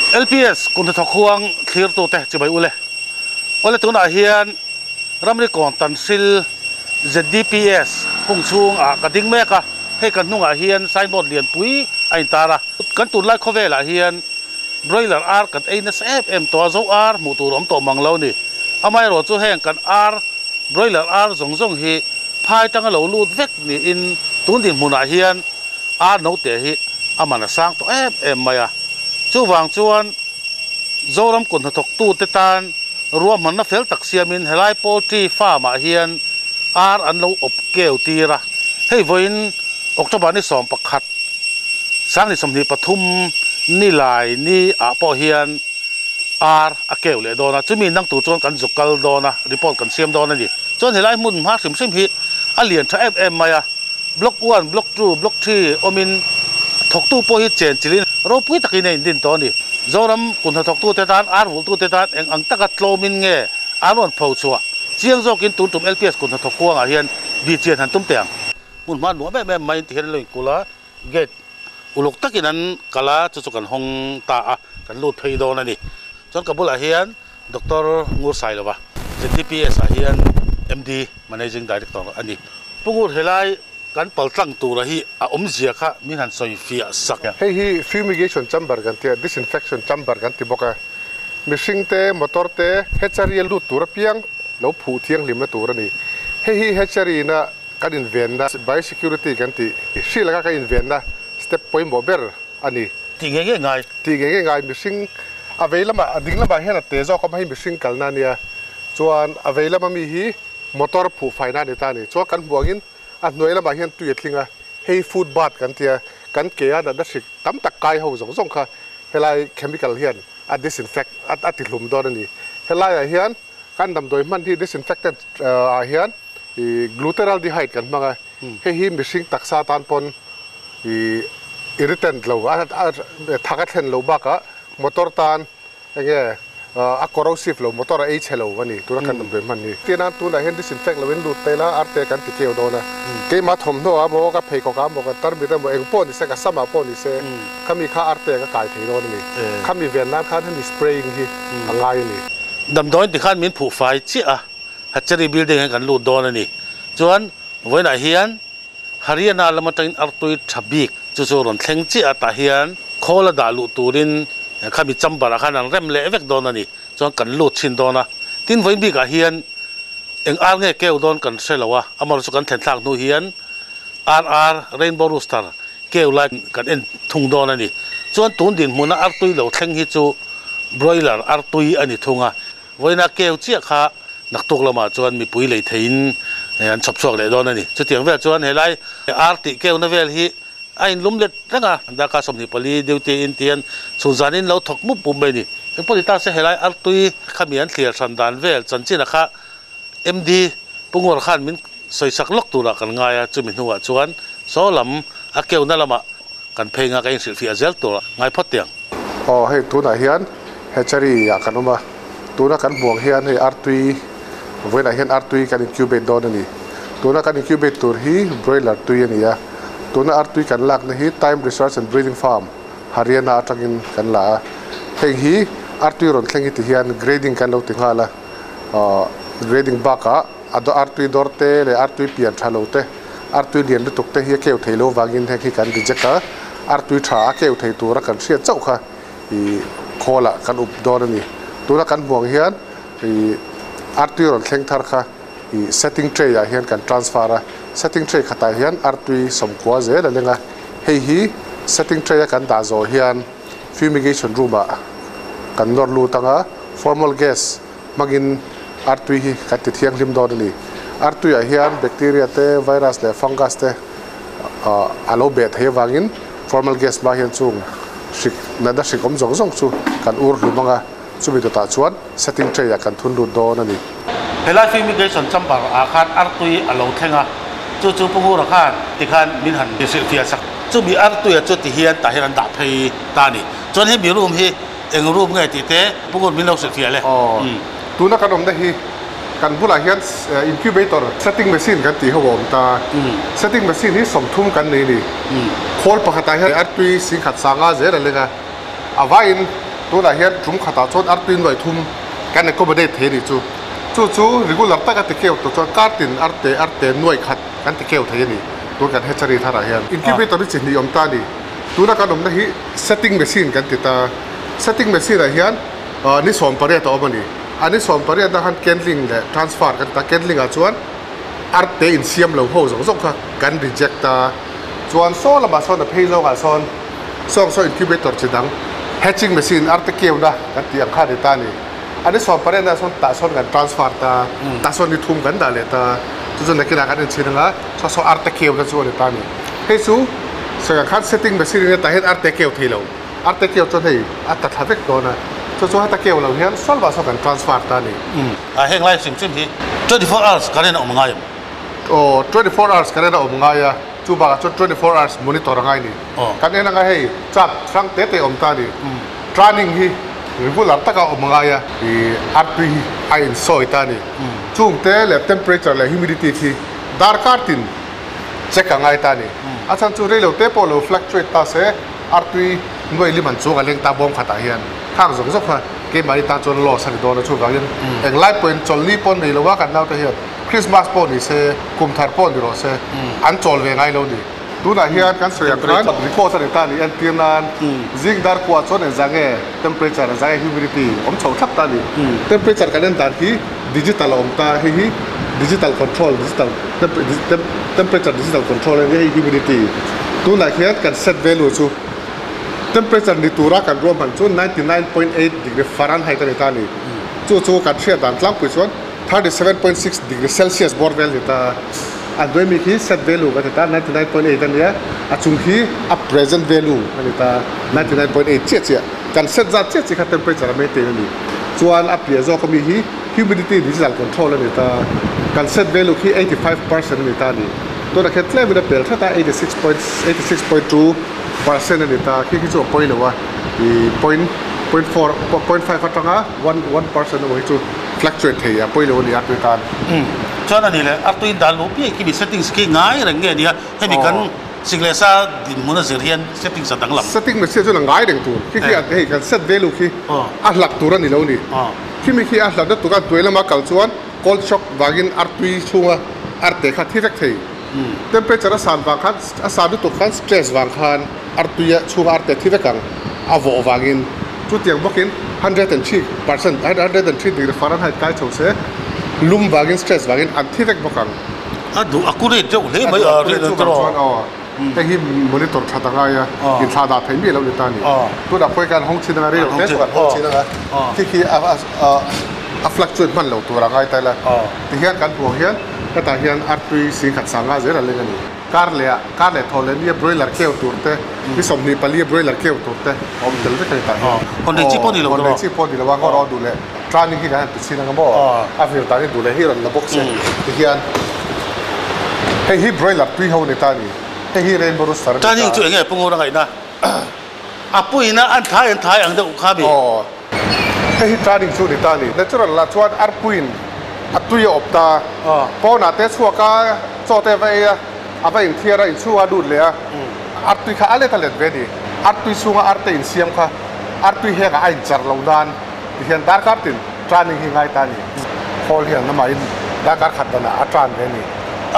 LPS kum hnathawk huang thlirtute chibai ule. Awle tunah hian ramri kawn tanhril ZDPS hung chhungah ka ding mek a, hei kan hnungah hian signboard lianpui a intar a. Kan tunlai khawvelah hian broiler ar kan ei nasa em em tawh a, zo ar hmuh tur awm tawh mang lo ni. Amaherawh chu heng kan ar, broiler ar zawng zawng hi phai tanga lo lut vek niin tun dinhmunah hian ar note hi a man a sang tawh em em mai a. Chuvang chuan Zoram kut hnathawktute tan ruahmanna fel tak siamin helai poultry farm ah hian ar an lo awp keu tir a. Hei vawiin October ni 11, 2023 nilai ni ah pawh hian ar a keu leh dawn a, chumi nang tur chuan kan zuk kal dawn a, report kan siam dawn a ni. Chuan helai hmun hma hrim hrim hi a lian tha em em mai a, Block one, Block two, Block three awmin thawktu pawh hi chen chilhin ropui takin a indin tawh a ni. Zoram kun hnathawktute tan, ar vulhtute tan eng ang taka tlawmin nge an rawn pho chhuah? Chiang zawkin tun tum LPS kun hnathawk huangah hian bih chian han tum teh ang. Hmun hma nuam em em mai tihian an lo inkulh a, gate uluk takin an kal a, chu chu kan hawng ta a, kan lut phei dawn a ni. Chuan ka bulah hian Doctor Ngur Sailova, ZDPS ah hian MD, Managing Director, a ni. Pu Ngur helai kan pal tlang tura hi a awmzia kha min han sawi fiah sak. Hei hi fumigation chamber kan ti a, disinfection chamber kan ti bawk a. Mihring te, motor te hatchery a lut tur apiang lo phuh thianghlimna tur a ni. Hei hi hatchery ina kan invenna, biosecurity kan tih, hri laka kan invenna step pawimawh ber a ni. Tih ngei ngei ngai. Tih ngei ngei ngai. Mihring a vei lamah, a ding lamah hian a te zawk a, hei mihring kalna a nia. Chuan a vei lama mi hi motor phuh faina a ni ta a ni. Chuan kan hmuh angin a hnuai lamah hian tui a tling a, hei foot bath kan ti a, kan ke a natna hrik tam tak kai ho zawng zawng kha helai chemical hian a disinfect a ti hlum dawn a ni. Helaiah hian kan damdawi hman hi disinfectant ah hian i glutaraldehyde kan hmang a, hei hi mihring taksa tan pawn i irritant lo a thak a thlen lo bakah motor tan enge a corrosive lo motor a ei chhe lo a ni tuna kan damdawi hman hi. Tianan tunah hian disinfect loin lut ta ila arte kan ti keu dawn a, keimah thawmhnaw ah maw ka pheikhawk ah maw ka tarmit ah maw eng pawh ni se ka sam ah pawh ni se khami kha arte ka kai thei dawn a ni, khami ven nan khan hemi spraying hi a ngai a ni. Damdawiin tikhan min phuh fai chiah a. Hatchery building hi kan lut dawn a ni. Chuan vawiinah hian Haryana lam atangin artui tha bik chu chu rawn thleng chiah a, tah hian khawl a dah luh turin khami chamber ah khan an rem leh vek dawn a ni. Chuan kan lut chhin dawn a. Tin vawiin bikah hian eng ar nge keu dawn kan hre lo a, amaherawhchu chu kan thlen thlak hnu hian RR Rainbow Rooster keu lai kan en thung dawn a ni. Chuan tun dinhmuna artui lo thleng hi chu broiler artui a ni thung a. Vawiina keu chiah kha naktuk lamah chuan mipui lei theiin an chhawp chhuak leh dawn a ni. Chutiang vel chuan helai ar tih keuna vel hi a inlum let reng a, darkar 24 duty in tihian chhun zanin lo thawk mup mup mai a ni. Engpawh ni ta se helai artui khami an thlir hran dan vel chanchin a kha MD Pu Ngawr khan min sawisak lawk turah kan ngai a, chumi hnuah chuan saw lam a keuna lamah Kan phei nga ka inhrilhfiah zel tur ngai phawt teh ang. Aw hei tunah hian hatchery ah kan awm a, tuna kan hmuh ang hian hei artui vawiinah hian artui kan incubate dawn a ni. Tuna kan incubate tur hi broiler tui a ni a, tuna artui kan lakna hi Time Research and Breeding Farm, Haryana atangin kan la a. Heng hi artui rawn thleng hi ti hian grading kan lo ti nghal a, grading bakah a artui dawr te leh artui pian tha lo te, Artui lian lutuk te hi a keu thei lo vangin heng hi kan reject a, artui tha a keu thei tura kan hriat chauh kha i khawl ah kan up dawn a ni. Tuna kan hmuh ang hian i artui rawn thleng thar kha i setting tray ah hian kan transfer a, setting tray khatah hian artui 90 zel a leng a, hei hi setting tray a kan dah zawh hian fumigation room ah kan nawr lut ang a, formal gas hmangin artui hi kan ti thianghlim dawn a ni. Artuiah hian bacteria te, virus leh fungus te a lo beh thei avangin formal gas hma hian chung hrik natna hrik awm zawng zawng chu kan ur hlum ang a, chumi dawtah chuan setting tray ah kan thun lut dawn a ni. Helai fumigation chamber ah khan artui a lo thleng a, chu chu Pu Ngura khan tikhan min han hrilhfiah sak. Chumi artuia chu tihian tah hian an dah phei ta a ni. Chuan hemi room hi Eng room nge tih te Pu Ngun min lo hrilhfiah le. Aw, tuna kan awmna hi kan bulah hian incubator setting machine kan tih ho a awm ta. Setting machine hi 30 kan nei a ni. Khawl pakhatah hian artui 10,500 zel a leng a, a vaiin Tunah hian tum khatah chuan artui nuai thum kan accommodate thei a nih chu. Chu chu regular taka ti keu tur chuan kar tin arte arte nuai khat kan ti keu thei a ni. Tun kan hatchery tharah hian incubator hi chi hnih awm ta a ni. Tuna kan awmna hi setting machine kan ti ta. Setting machine ah hian ni 18 a awm a ni. A ni 18 na khan candling leh transfer kan ti ta. Candling ah chuan arte insiam lo ho zawng zawng kha kan reject a. Chuan saw lamah sawn a phei zawngah sawn sawng saw incubator chi dang hatching machine arte keuna kan tih ang kha a ni ta a ni. A ni 18 ah sawn tah sawn kan transfer ta, tah sawn ni thum kan dah leh ta. Chu chu nakinah kan enchhin anga saw saw arte keuna chu a ni ta a ni. Hei chu sawi ang khan setting machine in tah hian arte keu thei lo. Arte keu chuan hei a ta thla vek dawn a. Chu chu heta keu lo hian saw lamah sawn kan transfer ta a ni. A heng lai hrim hrim hi 24 hours current a awm ngai em? Aw, 24 hours current a awm ngai a, chu bakah chuan 24 hours monitor a ngai a ni. Kan en anga hei chart hrang te te awm ta a ni. Training hi regular taka awm ngai a, i artui hi a insawi ta a ni. Chung te leh temperature leh humidity khi darkar tin check a ngai ta a ni. A chhan chu reilo te pawh lo fluctuate ta se artui nuai lim an chuang a leng ta bawm khatah hian khang zawk zawk kha keimahni tan chuan loss a ni dawn a, chuvangin englai pawhin chawlhni pawh nei lo a kan naute hian Christmas pawh ni se, kum thar pawh ni rawh se, an chawl ve ngai lo ni. Tunah hian kan sawi ang khan report a ni ta a ni. Entir nan zing dar kuah chuan engzah nge temperature, engzah nge humidity awm chho thlap ta a ni. Temperature kan en dan hi digital a awm ta, hei hi digital control, digital temperature digital control a ni, hei humidity. Tunah hian kan set value chu temperature ni tura kan ruahman chu 99.8 degree Fahrenheit a ni ta a ni. Chu chu kan hriat dan tlangpui chuan 37.6 degree Celsius bawr vel ni ta. A hnuai mi khi set value kan ti ta, 99.8 a nia. A chung khi a present value a ni ta, 99.8 chiah chiah. Kan set zat chiah chiah kha temperature a maintain a ni. Chuan a piah zawk ami hi humidity digital control a ni ta. Kan set value khi 85% a ni ta a ni. Tunah khian tlemin a pel hret a, 86.2% a ni ta. Khi khi chu a pawi lo a, i point point four point five atanga one one percent emaw hi chu Fluctuate thei a pawi lo a ni artui tan. Umm chuan a ni le artui dan luh piah khi mi settings khi ngai reng nge nia hemi kan sik leh sa dinhmun a zir hian settings a danglam. Setting machine chuan a ngai reng tur khi khi hei kan set value khi a hlat tur a ni lo ni. Khimi khi a hlat na tuk a hnuai lama kal chuan cold shock vangin artui chhunga arte kha thi vek thei. Temperature a san vang khan a san lutuk khan stress vang khan artui a chhunga arte thi vek ang a vawh vangin chutiang bawkin 103% 103 degree Fahrenheit kai chho se lum vangin stress vangin an thi vek bawk ang. A duh accurate deuh hle mai a rin ang tawh. Aw hei hi monitor that a ngai a inthlah dah theih miah lo ni ta a ni. Tunah pawh hi kan hawng chin anga rei lo te chu kan hawng chin anga khi khi a fluctuate hman lo tur a ngai ta ila tihian kan hmuh ang hian Hetah hian artui singkhat sanga zel a leng a ni. Kar leh ah, kar leh thaw leh nia broiler keu tur te, ni 24 a broiler keu tur te a awm tel vek a ni tah hian. Hawn nei chi pawh ni lo Hawn nei chi pawh ni lo a, ngawr aw duh leh training hi kan han ti chhin anga maw? A vir dan hi duh leh hi rawn la bawk se ti hian hei hi broiler tui ho a ni ta a ni. Hei hi rainbow rooster a ni ta. Training chu eng nge Pungura ngaihna? A puiin a an thai an thai ang deuh kha mi. Hei hi training chu a ni ta a ni. Natural lah chuan arpuiin a tui a awp ta. Pawnah te chhuak a, chaw te a va ei a, a va inthiar a, inchhunga a lut leh a, artui kha a let a let ve a ni. Artui chhunga arte insiam kha artui hengah a inchar lo nan tihian darkar tin training hi ngai ta a ni. Khawl hian amahin darkar khat danah a tran ve a ni.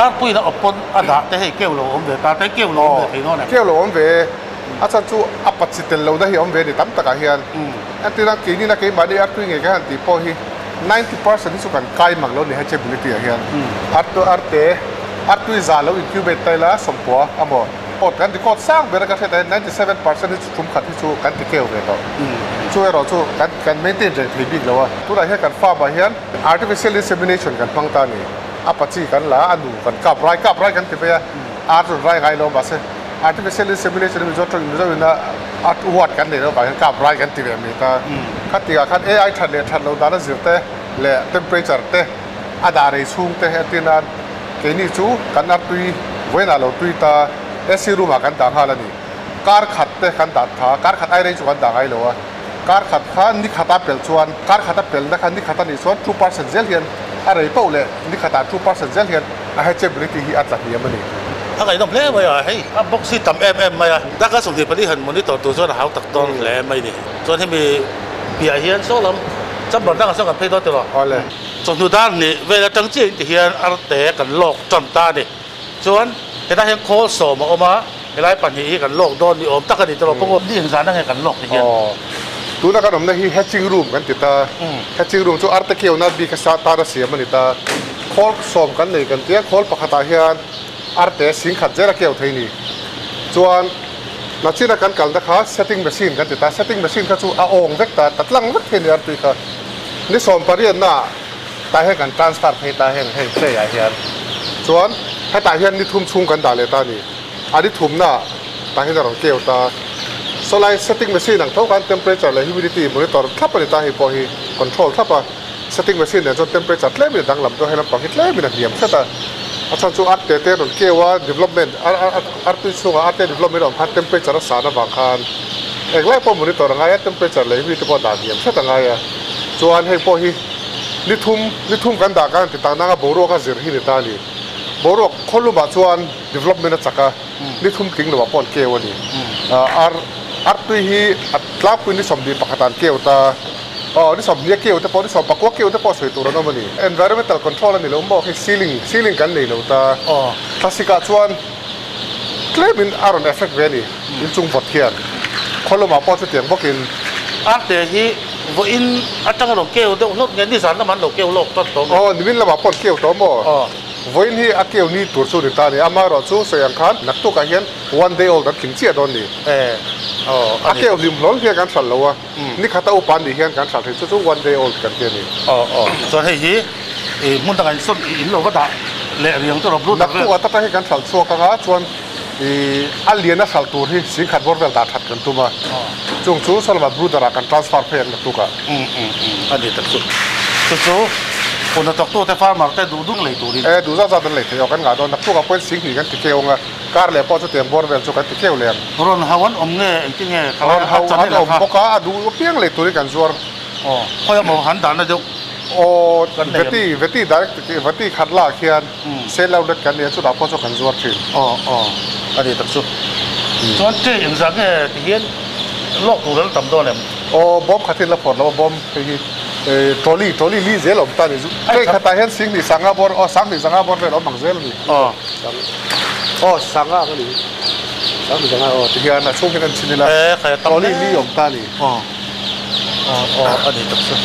Arpuiin a awp pawn a dah te hei keu lo awm ve ta te, keu lo awm ve thei nawn em? Keu lo awm ve. A chhan chu a pa chi tel lohna hi a awm ve a ni tam takah hian. Entirna keinin a keimahni artui ngei ka han tih pawh hi 90% hi chu kan kai mang lo ni hatchability ah hian. Artu arte artui za lo incubate ta ila 90 a maw aw kan record sang ber a ka hriat ah hian 97% hi chu tum khat hi chu kan ti keu ve tawh. Chu erawh chu kan kan maintain reng thei bik lo a. Tunah hian kan farm ah hian artificial insemination kan hmang ta a ni. A pa chi kan la a, a nu kan kap rai kap rai kan ti mai a, ar chu rai ngai lo mahse Artificial insemination Mizo tawng Mizo in a art word kan nei lo vang hian kap rai kan ti ve mai ta. Kha tihah khan AI that leh that lo dan a zir te leh temperature te a dah rei chhung te entir nan keini chu kan artui vawiinah lo tui ta AC room ah kan dah nghal a ni. Kar khat te kan dah tha kar khat ai rei chu kan dah ngai lo a. Kar khat kha ni khat a pel chuan kar khat a pelna kha ni khat a nih chuan 2% zel hian a rei poh leh ni khatah 2% zel hian a hatchability hi a tla hniam a ni. A ngaihnawm hle mai a, hei a box hi tam em em mai a, darkar 24 han monitor tur chuan a hau tak dawn hle mai ni. Chuan hemi piah hian saw lam chamber dangah sawn kan phei dawn tiraw? Awle. Chawhnu dar hnih vel atang chiah in ti hian arte kan lawk tan ta a ni. Chuan helai hian khawl sawm a awm a, helai pahnih hi kan lawk dawn ni awm tak a ni tiraw pawh ni engzan ange kan lawk ti hian. Aw. Tuna kan awmna hi hatching room kan ti ta. Hatching room chu arte keuna bik a sa tana siam a ni ta. Khawl sawm kan nei kan ti a, khawl pakhatah hian arte sing khat zel a keu thei ni. Chuan nachina kan kalna kha setting machine kan ti ta, setting machine kha chu a awng vek ta, ta tlang vek thei ni artui kha. Ni sawm pariatnaah tah hian kan transfer phei ta heng heng tray ah hian. Chuan hetah hian ni thum chhung kan dah leh ta ni. A ni thumnaah tah hian a rawn keu ta. Saw lai setting machine ang tho khan temperature leh humidity monitor thlap a ni ta, hei pawh hi control thlap a. Setting machine nen chuan temperature tlemin a danglam chu a helampang hi tlemin a hniam hret a, a chhan chu arte te rawn keu a development artui chhungah arte development a awm khan temperature a san avang khan englai pawh monitor a ngai a temperature leh humidity pawh a dah hniam hret a ngai a chuan hei pawh hi ni thum ni thum kan dah khan ti tak nanga boruak a zir hi ni ta a ni boruak khawlumah chuan development a chak a ni thum tling lovah pawh an keu a ni ar artui hi a tlangpui ni 21 ah an keu ta. Aw, ni sawmhnih a keu te pawh, ni sawm pakua keu te pawh sawi tur an awm a ni. Environmental control a ni lo maw, hei ceiling, ceiling kan nei lo ta. Aw. Thlasik ah chuan tlemin a rawn effect ve a ni, inchung vawt hian. Khawlum ah pawh chutiang bawkin. Arte hi vawiin atanga rawn keu deuh hlawt nge, nizan lamah an lo keu lawk tawt tawh nge? Aw, nimin lamah pawh an keu tawh maw? Aw. Vawiin hi a keu ni tur chu ni ta a ni, amaherawh chu sawi ang khan naktukah hian one day old an tling chiah dawn ni. E, aw, a keu hlim hlawl hian kan hralh lo a. Ni khata upa nih hian kan hralh thei chu chu one day old kan ti a ni. Aw aw chuan hei hi i hmun dangah in sawn i in lo va dah leh riang chu rawh blue tak vel. Naktuk ah taka hi kan hralh chhuak anga chuan i a lian a hralh tur hi sing khat bawr vel dah that kan tum a. Chung chu saw lamah brooder ah kan transfer phei ang naktuk ah. Um um um a ni tak chu. Chu chu hun hnathawk tu te farmer te duh dung lei turin. E duh zat zat an lei thei aw kan ngah dawn naktuk ah pawhin sing hnih kan ti keu anga. Kar leh pawh chutiang bawr vel chu kan ti keu lem. Rawn hau an awm nge engtin nge ka Rawn hau an awm bawk a, a duh apiang lei turin kan zuar. Aw, khawi emaw han dahna deuh Aw, veti, veti direct veti khat lah khian sale outlet kan nia chutah pawh chu kan zuar thin. Aw, aw, a ni tak chu. Chuan tray engzah nge ti hian lawk tur an tam dawn em? Aw, bawm khatin la phawrh lo a, bawm hei hi trolley, trolley li zel a awm ta a ni. Tray khatah hian singhnih sanga bawr, aw sanghnih sanga bawr vel a awm ang zel a ni. Aw. Aw sanga ang a ni. Sang sanga aw ti hian a chhung hian an chhin ila. E khai a tam hle. Trolley li awm ta a ni. Aw aw aw a ni tak chu.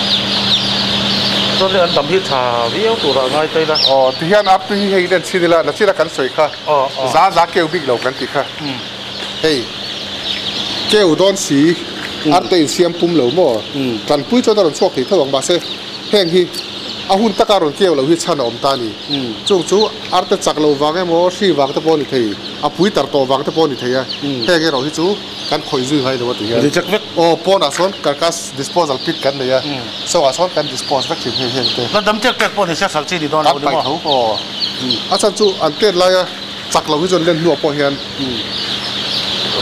Chuan hei an dam hi tha viau turah a ngai ta ila. Aw ti hian ap te hi hei in an chhin ila nachina kan sawi kha. Aw aw. Za za keu bik lo kan ti kha. Hei keu dawn si arte in siam pum lo maw. Tanpui chuan a rawn chhuak thei tho ang mahse heng hi a hun taka rawn keu lo hi chhan a awm ta a ni. Chung chu arte chak lo vang emaw hri vang te pawh a ni thei, a pui tar tawh vang te pawh a ni thei a, heng erawh hi chu kan khawih zui ngai lo a ti hian. Reject vek. Aw, pawnah sawn carcass disposal pit kan nei a, sawngah sawn kan dispose vek thin hei heng te. La dam tek tek pawh ni se hralh chi ni dawn lo ni maw? Kan paih tho aw. A chhan chu an tet laia chak lo hi chuan len hnuah pawh hian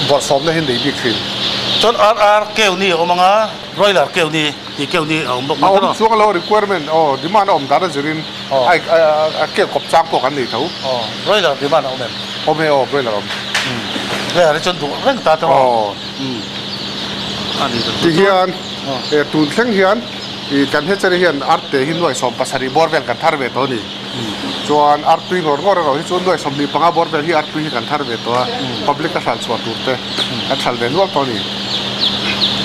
bawrhsawmna hi nei bik thin. Chuan RR keu ni a awm ang a, broiler keu ni. Tih keuh ni a awm bawk mai tawh. A awm chuang lo requirement aw demand a awm dan a zirin a keuh kawp chang pawh kan nei tho. Aw broiler demand a awm em? Awm e aw broiler a awm. Broiler hi chuan duh reng ta tawh. Aw. Ti hian e tun thleng hian i kan hatchery hian arte hi nuai 17 bawr vel kan thar ve tawh a ni. Chuan artui ngawr ngawr erawh hi chu nuai 25 bawr vel hi artui hi kan thar ve tawh a, public a hral chhuah tur te kan hral ve nual tawh a ni.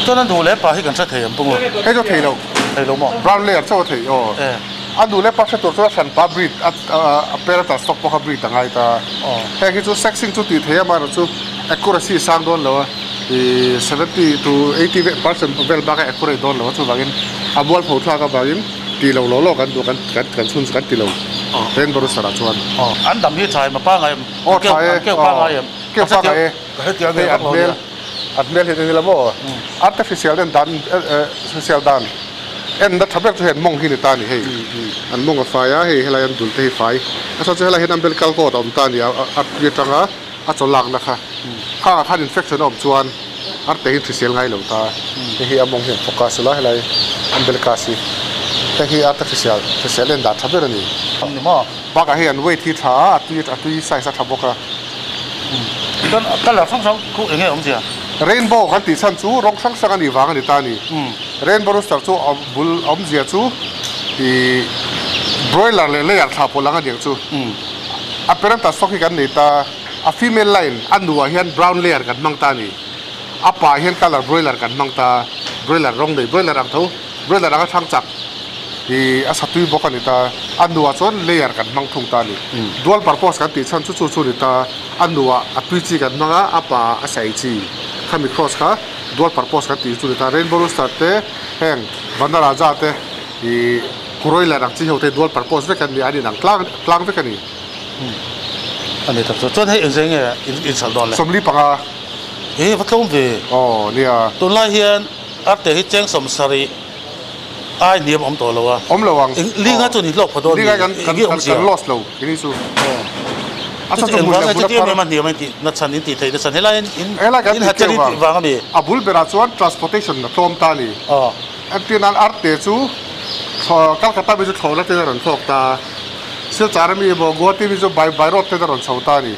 Chuan a nu leh pa hi kan hre thei ang pawh maw? Hei chu thei lo. Thei lo maw? Brown layer chauh a thei aw. A nu leh pa hre tur chuan a hran pa breed a parental stock pawh kha breed a ngai ta. Heng hi chu sexing chu tih thei a amaherawh chu accuracy sang dawn lo a, ih 70 to 80 percent vel bak a accurate dawn lo a chuvangin a mualpho thlak avangin Ti lo law law kan duh kan kan kan chhun chu kan ti lo Rainbow Rooster ah chuan. An dam hi tha em a pangai em? Aw tha e An keu pangai em? Keu pangai e. Ka hetiang ve vak lo nia. An hmel hian en ila maw? Artificial en dan hrisel dan en na tha ber chu hei an mawng hi ni ta a ni hei. An mawng a fai a hei helai an dul te hi fai. A chhan chu helai hian umbilical cord a awm ta a ni a artui atanga a chaw lakna kha. Khangah khan infection a awm chuan arte hi hrisel ngai lo ta. Hei hi a mawng hian focus ula helai umbilicus hi. Hei hi arte hrisel hrisel en dan tha ber a ni. Ni maw? Bakah hei an weight hi tha a, a tui a tui size a tha bawk a. Chuan colour hrang hrang khu eng nge awmzia? Rainbow kan tih chhan chu rawng hrang hrang a nih vang a ni ta a ni. Rainbow rooster chu a bul awmzia chu ih broiler leh layer thla pawlh ang a niang chu. A parental stock hi kan nei ta, a female line a nuah hian brown layer kan hmang ta a ni. A pa hian colour broiler kan hmang ta, broiler rawng nei broiler ang tho, broiler anga hrang chak ih a satui bawk a ni ta. A nuah chuan layer kan hmang thung ta a ni. Dual purpose kan tih chhan chu chu chu a ni ta. A nuah a tui chi kan hmang a, a pa a sai chi. Khami cross kha dual purpose kan tih chu a ni ta. Rainbow rooster te heng Vanaraja te ih kuroiler ang chi ho te dual purpose vek an ni a, an inang tlang tlang vek a ni. A ni tak chu. Chuan hei engzai nge in chhalh dawn le? 45. He va tlawm ve. Aw nia. Tunlai hian arte hi cheng 70 ai hniam awm tawh lo a. Awm lo ang. Linga chu ni hlawk pha dawn ni. Linga kan kan kan loss lo kini chu. A chu engvang nge chuti em em a hniam a intih na chhan intih theih na chhan helai in in hatchari tih vang a mi. A bul berah chuan transportation a tlawm ta a ni. Entir nan arte chu Calcutta mi chu thlawhna ten a rawn thlawk ta. Silchar ami emaw Guwahati mi chu by by road ten a rawn chho ta a ni.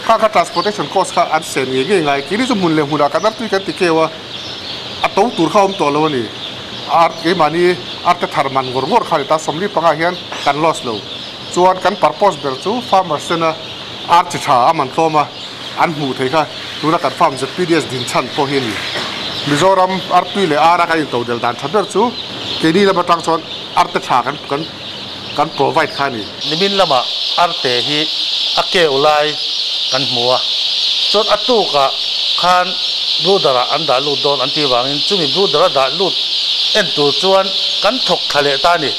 Kha kha transportation cost kha an sen ngei ngei ngai. Keini chu hmun leh hmunah kan artui kan ti keu a, a to tur kha a awm tawh lo a ni. Art keimahni arte thar man ngawr ngawr kha a ni ta, 45 hian kan loss lo. Chuan kan purpose ber chu farmers tena art chi tha a man tlawm a, an hmuh thei kha tuna kan farm ZPDS din chhan pawh hi a ni. Mizoram artui leh ara kan intodel dan tha ber chu keini lam atang chuan arte tha kan kan kan provide kha a ni. Nimin lamah arte hi a keu lai kan hmu a, chuan a tukah khan brooder ah an dah lut dawn an tih vangin chumi brooder a dah lut en tur chuan kan thawk thla leh ta a ni.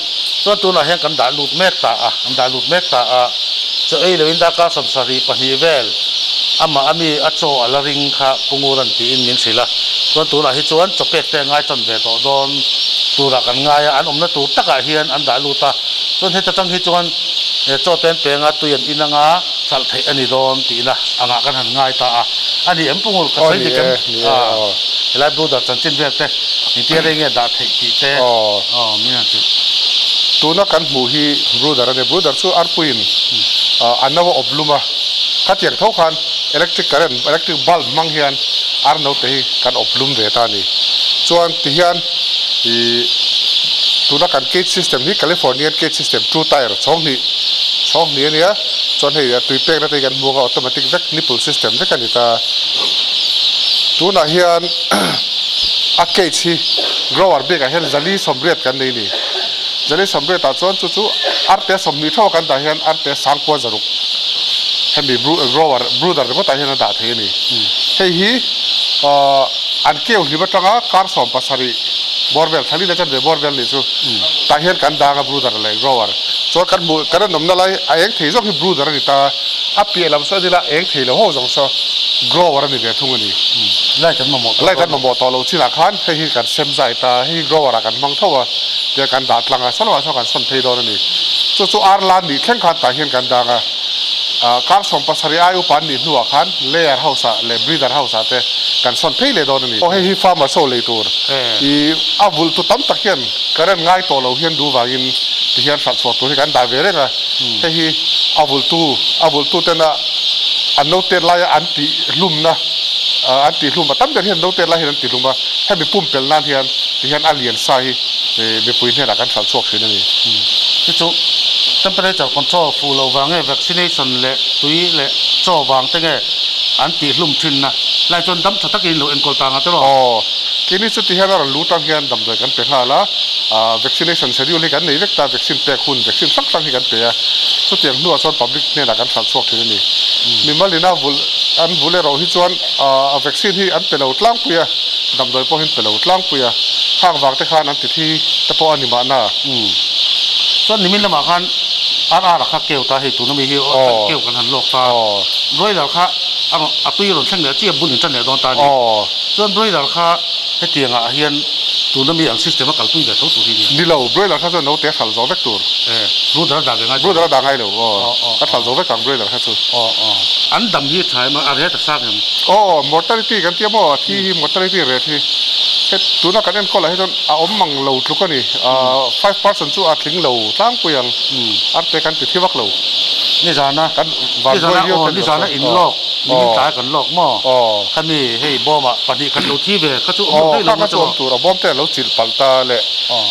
Chuan tunah hian kan dah lut mek ta a, an dah lut mek ta a, chaw ei loin darkar 72 vel amah ami a chaw a la ring kha Pu Nguran tiin min hrilh a, chuan tunah hi chuan chaw pek te a ngai tan ve tawh dawn turah kan ngai a, an awmna tur takah hian an dah lut a, chuan heta tang hi chuan chaw te an peng a, tui an in anga hralh theih a ni dawn tihna angah kan han ngai ta a, a ni em Pu Ngur ka sawi dik em? Helai brooder chanchin vel te engtia rei nge dah theih tih te aw min han hrilh. Tuna kan hmuh hi brooder a ni, brooder chu arpuiin a no a awp lum a, khatiang tho khan electric current, electric bulb hmang hian ar note hi kan awp lum ve ta a ni. Chuan tihian ih tuna kan cage system hi Californian cage system two tier chhawng hnih chhawng hnih a nia, chuan hei tui pekna te hi kan hmu ang a automatic vek nipple system vek a ni ta. Tunah hian a cage hi grower bikah hian zali sawmriat kan nei a ni. Zali sawmriatah chuan chu chu arte 20 theuh a kan dah hian arte 1600 hemi grower brooder ringawtah hian a dah thei a ni. Hei hi an keu hlim atanga kar 17 bawr vel thla li leh chanve bawr vel nih chu tah hian kan dang a brooder leh grower chuan kan hmuh kan rawn awmna lai a eng thei zawk hi brooder a ni ta a piah lam saw enila eng thei lo ho zawng saw grower a ni ve thung a ni. Light an mamawh tawh Light an mamawh tawh lo chinah khan hei hi kan sem zai ta hei hi grower ah kan hmang tho a tia kan dah tlang a saw lamah saw kan sawn phei dawn a ni. Chu chu ar lan nih thleng khan tah hian kan dang a. Kar 17 ai upa an nih hnuah khan layer house ah leh breeder house ah te kan sawn phei leh dawn a ni. Aw hei hi farmer so lei tur i a vulh tu tam tak hian current ngai tawh lo hian duh vangin ti hian hralh chhuah tur hi kan dah ve reng a. Hei hi a vulh tu a vulh tu tena an lo tet laia an tih hlumna an tih hlum a tam ber hian an lo tet lai hian an tih hlum a hemi pumpelh nan hian ti hian a lian sa hi mipui hnenah kan hralh chhuak thin a ni. Chu chu temperature control fuh loh vang nge vaccination leh tui leh chaw vang te nge an tih hlum thin na lai chuan dam tha takin lo enkawl ta nga te rawh. Aw, keini chu ti hian a rawn lut ang hian damdawi kan pe nghal a, vaccination schedule hi kan nei vek ta, vaccine pek hun, vaccine hrang hrang hi kan pe a, chutiang hnuah chuan public hnenah kan hralh chhuak thin a ni. Mimal ina vulh an vulh erawh hi chuan a vaccine hi an pe lo tlangpui a, damdawi pawh hi an pe lo tlangpui a, khang vang te khan an ti thi te pawh a ni mahna. Chuan nimin lamah khan RR a kha keu ta hei tuna mi hi keu kan han lawk ta, broiler kha a rawn a tui a rawn thleng leh chiah bun in tan leh dawn ta a ni. Chuan broiler kha hetiangah hian tuna mi ang system a kalpui ve tho tur hi nia. Ni lo, broiler kha chuan naute a hralh zawh vek tur. Brooder a dah ve ngai tur. Brooder a dah ngai lo, aw. A hralh zawh vek ang broiler kha chu. An dam hi a tha em a, a rate a sang em? Aw, mortality kan tia maw, a thi hi mortality rate hi he tuna kan enkawl ah hi chuan a awm mang lo tluk a ni. 5% chu a tling lo tlangpui ang, arte kan ti thi vak lo. Nizana, Kan van nizana buai viau aw, ten nizana in lawk. Nimin tlai kan lawk maw? Khami hei bawmah pahnih khat lo thi ve kha chu awm lo thei lo maw chu maw? Kha chu awm tur a, bawm te a lo chilh palh ta le.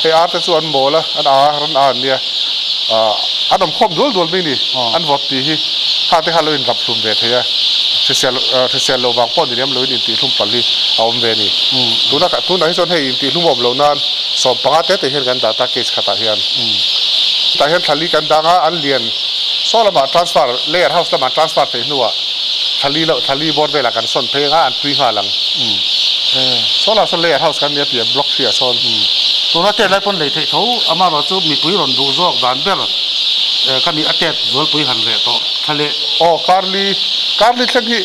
Hei ar te chu an mawl a, an a, ran a an nia. An awm khawm dual dual mai ni, an vawt tih hi. Kha te kha lo inrap hlum ve thei a, hrisel hrisel loh vang pawh ni lem loin intihhlum palh hi a awm ve a ni. Tuna tunah hi chuan hei intihhlum awm loh nan 15 te te hian kan dah ta case khatah hian. Tah hian thlali kan dang a, an lian saw lamah transfer, layer house lamah transfer theih hnuah thlali loh thlali bawr velah kan sawn phei ang a, an tui nghal ang. Saw lamah sawn layer house kan nia tih block hriah sawn. Tuna tet lai pawn lei theih tho, amaherawh chu mipui rawn duh zawk dan ber ka nih a tet zualpui han reh tawh thla leh. Aw Karli, Karli thleng hi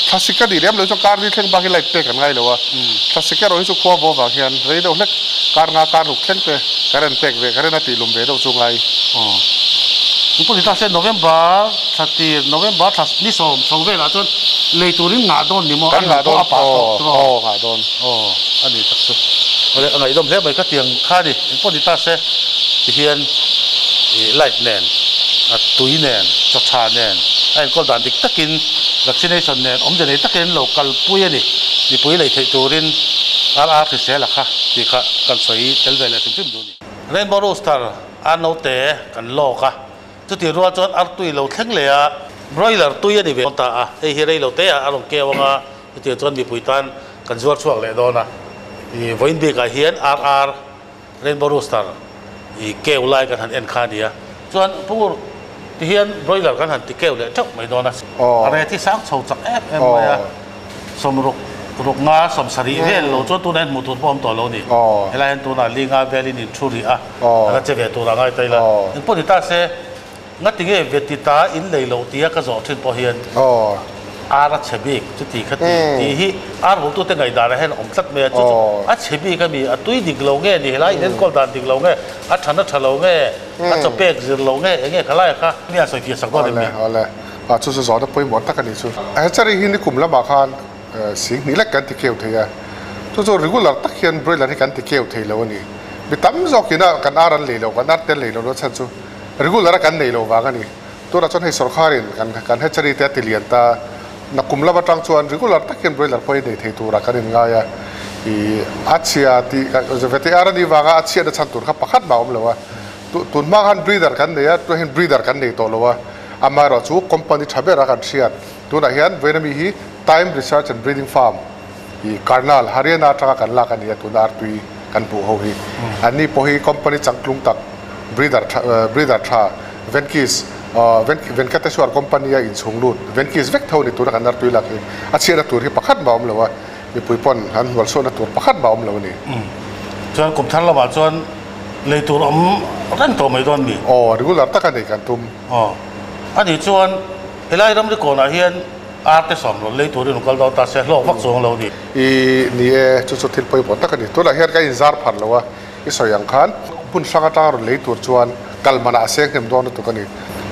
thlasik a nih lem lo chuan Karli thleng bak hi light pek an ngai lo a, thlasik erawh hi chu khua vaw vang hian rei deuh hlek kar nga kar ruk thleng te current pek ve current a tih lum ve deuh chu ngai. Aw nupui ni ta se November thla tir November thla ni sawm chho velah chuan lei turin ngah dawn ni maw a nu pawh a pah tawh chu aw ngah dawn. Aw a ni tak chu. Awle a ngaihdawm hle mai ka tiang kha ni engpawh ni ta se tihian ih light nen a tui nen chaw tha nen a enkawl dan dik takin vaccination nen awmze nei takin lo kalpui a ni mipui lei theih turin RR hrisel a kha tih kha kan sawi tel ve leh hrim hrim duh a ni. Rainbow Rooster a naute kan lawk a Chutih rual chuan artui lo thleng leh a, broiler tui a ni ve dawn ta a, hei hi rei lo te ah a rawn keu ang a, chutiang chuan mipui tan kan zuar chhuak leh dawn a. I vawiin bikah hian RR Rainbow Rooster i keu lai kan han en kha a ni a, chuan Pu Ngur ti hian broiler kan han ti keu leh teuh mai dawn a, a ret hi sang chho chak em em mai a. Sawmruk ruk nga sawmsarih vel lo chuan tunah hian hmuh tur pawh a awm tawh lo a ni. Helai hian tunah li nga velin in thu rih a, a la che ve tur a ngai ta ila. Engpawh ni ta se, ngati nge veti ta in lei loh tia ka zawh thin pawh hian ar a chhe bik chuti kha ti tih hi ar vultute ngaihdanah hian a awm tlat mai a, chu chu a chhe bik a mi, a tui dik lo nge ni, helai inenkawl dan dik lo nge, a than a tha lo nge, a chaw pek zir lo nge, enge khalai kha mi a sawi fiah sak dawn em ni? A chu chu zawhna pawimawh tak a ni chu. Hatchery hi nikum lamah khan sing hnih lek kan ti keu thei a, chu chu regular tak hian broiler hi kan ti keu thei lo a ni. Mi tam zawkin a kan ar an lei lo, kan ar te an lei lo lo chhan chu regular a kan nei lo vang a ni. Tunah chuan hei sorkharin kan kan hatchery te a ti lian ta, nakum lam atang chuan regular tak hian broiler pawh hi nei thei turah kan inngai a. Ih a chhia tih veti ar a nih vanga a chhiatna chhan tur kha pakhat mah a awm lo a. Tun hma khan breeder kan nei a, tunah hian breeder kan nei tawh lo a. Amaherawh chu company tha ber a kan hriat. Tunah hian Vainami hi Time Research and Breeding Farm i Karnal, Haryana atanga kan lak a ni a, tuna artui kan hmuh ho hi. Anni pawh hi company changtlung tak breeder tha breeder tha Venkis Venkateshwar company a inchhung lut Venkis vek tho a ni tuna kan artui lak hi. A chhiatna tur hi pakhat mah a awm lo a, mipui pawn an hnualsuahna tur pakhat mah a awm lo a ni. Chuan kum thar lamah chuan Lei tur awm reng tawh mai dawn mi? Aw, regular tak a nei kan tum. Aw, a nih chuan helai ramri kawnah hian arte sawm rawn lei turin rawn kal dawn ta se, hlawk vak chuang lo ni. I ni e, chu chu thil pawimawh tak a ni. Tunah hian ka inzar phar lo a, i sawi ang khan hmun hrang atanga rawn lei tur chuan kal manah a seng hnem dawn lutuk a ni.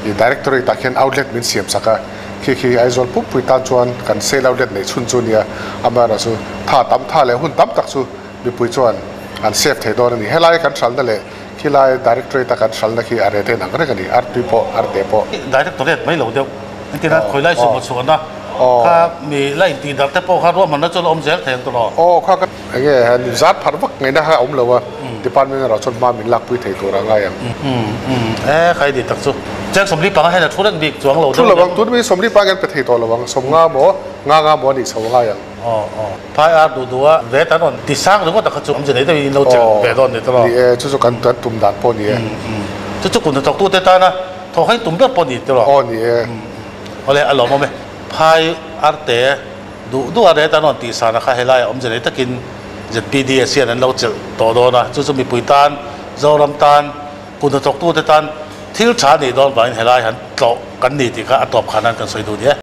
I directorate ah khian outlet min siam sak a, khi khi Aizawl pumpui tan chuan kan sale outlet neih chhun chu a nia, amaherawh chu tha tam tha leh hun tam tak chu Mipui chuan an save thei dawn a ni. Helai kan hralna leh khilai directorate a kan hralna khi a rate in ang reng a ni. Artui pawh, arte pawh. Directorate mai lo deuh. Engtin a khawilai sumo chhuahna kha mi la intih darh te pawh kha ruahmanna chuan a awm zel thei ang tawh lo. Aw kha ka enge han zat pharh vak ngaihna kha a awm lo a, department erawh chuan hma min lakpui thei tur a ngai ang. E khai dik tak chu. Cheng 45 hian a thu reng bik chuang lo deuh. Thu lo ang, tun mi 45 hian pe thei tawh lo ang, 50 maw, nga nga maw a nih chho a ngai ang. Aw aw phai ar duh duh a ret an rawn ti sang ringawt a kha chu awmze nei deuhin in lo che ve dawn ni tawh. Ni e, chu chu kan kan tum dan pawh ni e. Chu chu kun hnathawk tute tana thawk hain tum ber pawh ni tawh. Aw ni e. Awle a lawm awm e. Phai arte duh duh a ret an rawn tih san a kha helai ah awmze nei takin ZPDS hian an lo chelh tawh dawn a, chu chu mipui tan, Zoram tan, kun hnathawk tute tan thil tha nih dawn vangin helai han tlawh kan ni tih kha a tawp khan an kan sawi duh ni e.